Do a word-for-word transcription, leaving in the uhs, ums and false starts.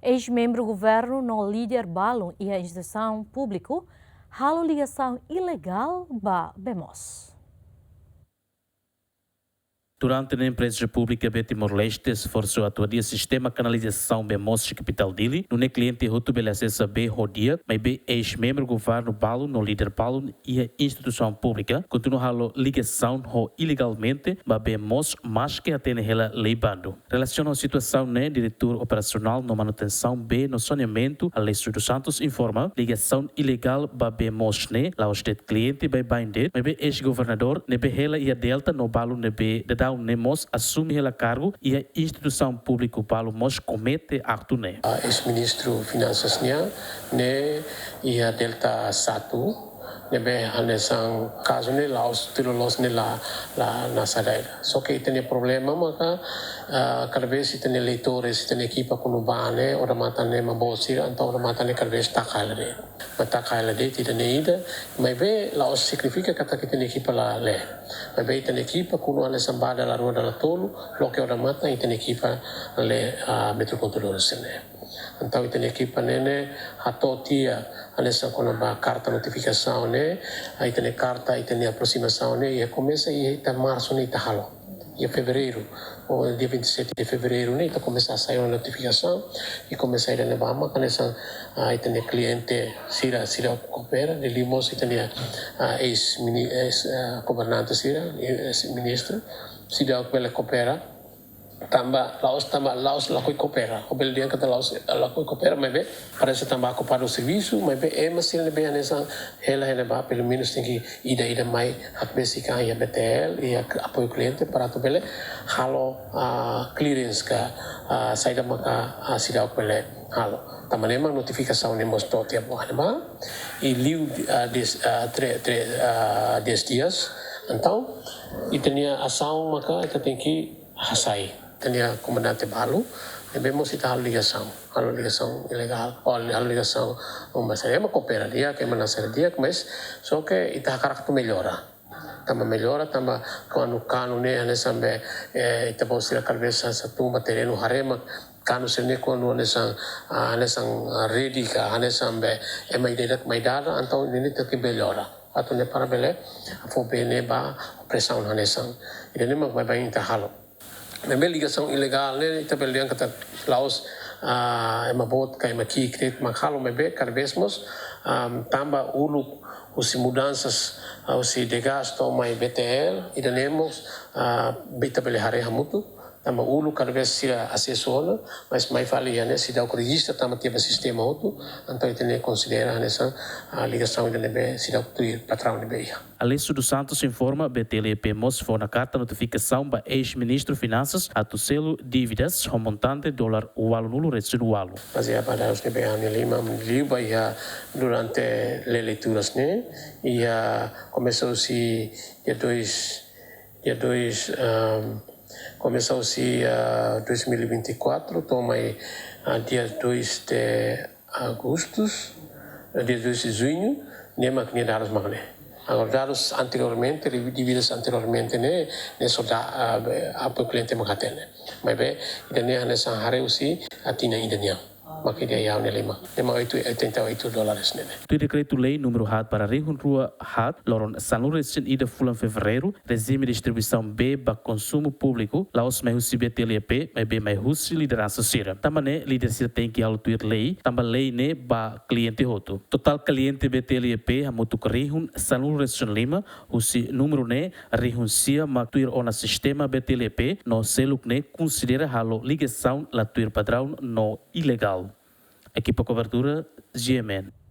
Eis-membru governu no líder balun iha instituisaun públiku halo ligasaun ilegál ba bee moos. Durante ne'e empreza públika bee Timor-Leste esforsu atu hadi'a sistema kanalizasaun bee moos iha kapitál Dili, nune'e kliente hotu bele asesa bee ho di'ak, maibé eis-membru governu balun no líder balun iha instituisaun públika kontinua halo ligasaun ho ilegalmente ba bee moos maske hatene hela lei bandu. Relasiona ho situasaun ne'e, Diretór Operasionál no Manutensaun Bee no Saneamentu, Alessio dos Santos, informa, ligasaun ilegál ba bee moos ne'e la'ós de'it kliente baibain de'it, maibé eis-governadór ne'ebé hela iha Delta no balun ne'ebé daudaun ne'e mós asume hela kargu iha instituisaun públiku balun mós komete aktu ne'e. Ah, eis-ministru Finansas nian ne'e iha Delta satu, ne'ebé hanesan kazu ne'e la'ós, tuir loloos ne'e la, la, la sadai. Só ke ita-nia problema maka, ah, kada vez ita-nia leitores, ita-nia ekipa kuandu bá ne'e, odamatan ne'e mak boot sira, entaun odamatan ne'e kada vez taka hela de'it. Mak taka hela de'it ita-nia ida, maibé la'ós signifika katak ita-nia ekipa la lee. Maibé ita-nia ekipa kuandu hanesan bá dala rua dala tolu, loke odamatan, ita-nia ekipa lee, ah, metru kontadór sira-ne'e. Entaun ita-nia ekipa ne'e ne'e hato'o tiha hanesan kona-ba karta notifikasaun ne'e, ah, ita-nia karta, ita-nia aprosimasaun ne'e, iha komesa iha ita Marsu ne'e ita halo. Iha Fevereiru, ou dia vinte e sete de Fevereiru ne'e, ita komesa hasai ona notifikasaun, i komesa ida-ne'ebá mak hanesan, ah, ita-nia kliente sira, sira koopera, liuliu mós ita-nia, ah, eis-mini-, eis, ah, governante sira, eis-ministru, seidauk bele koopera, tanba la'ós, tanba la'ós lakohi koopera. Ou bele dehan katak la'ós lakohi koopera, maibé parese tanba okupadu servisu, maibé ema sira ne'ebé hanesan hela iha ne'ebá, pelumenus tenke ida-ida mai hakbesik an iha B T L, iha apoiu kliente, para atu bele halo, ah, clearance ka, ah, saida maka, ah, seidauk bele halo. Tanba ne'e mak notifikasaun ne'e mós to'o tiha ba iha ne'ebá, i liu, ah, dez, ah, tre-, tre-, ah, dez dias. Entaun, ita-nia asaun maka ita tenke hasai. Ita-nia komandante balu, ne'ebé mós ita halo ligasaun, halo ligasaun ilegál, ou halo ligasaun, um, maibé ema koopera di'ak, ema hanesan di'ak, mas só ke ita hakarak atu mellora. Tanba mellora, tanba kuandu kanu ne'e hanesan be, eh, ita-boot sira kada vez hanesan tun ba terrenu haree mak kanu sira-ne'e kuandu hanesan, ah, hanesan, ah, redi ka, hanesan be ema ida-idak mai dada, entaun ne'e tenke mellora. Atu nune'e para bele fó bee ne'e ba presaun hanesan. Ida-ne'e mak baibain ita halo. Maibé ligasaun ilegál ne'e, ita bele dehan katak la'ós, ah, ema boot ka ema ki'ik de'it mak halo, maibé kada vez mós, ah, tanba uluk husi mudansas, ah, husi desgaste mai B T L, ida-ne'e mós, ah, ita bele haree hamutuk, tanba uluk kada vez sira asesu ona, mas mai fali iha ne'e seidauk rejista tama tiha ba sistema hotu, entaun ita-nia konsidera hanesan, ah, ligasaun ida ne'ebé seidauk tuir patraun ne'ebé iha. Alessio dos Santos informa, B T L E P mós fó ona karta notifikasaun ba eis-ministru Finansas atu selu dívidas ho montante dolar ualunulu resin ualu. Bazeia ba dadus ne'ebé ami lima liu ba iha durante lee leituras ne'e, iha komesa husi dia dois, dia dois, ahm, komesa husi, ah, dois mil e vinte e quatro, to'o mai, ah, dia dois de agosto, eh, dia dois de junho, ne'e mak nia dadus mak ne'e. Agora, dadus anteriormente, di-, dívidas anteriormente ne'e, ne'e só da, ah, be, apoiu kliente mak hatene. Maibé, ida-ne'e hanesan haree husi tinan ida nian. Mak ida iha ha'u-nia liman. Ne'e mak oito, oitenta e oito dólares ne'e ne'e. Tuir dekretu-lei númeru haat barra rihun rua haat, loron sanulu resin ida fulan Fevereiru, rejime distribuisaun bee ba konsumu públiku la'ós mai husi B T L E P, maibé mai husi lideransa sira. Tanba ne'e, líder sira tenke halo tuir lei, tanba lei ne'e ba kliente hotu. Totál kliente B T L E P hamutuk rihun sanulu resin lima, husi númeru ne'e rihun sia mak tuir ona sistema B T L E P, no seluk ne'e konsidera halo ligasaun la tuir patraun no ilegál. Ekipa kobertura, G M N.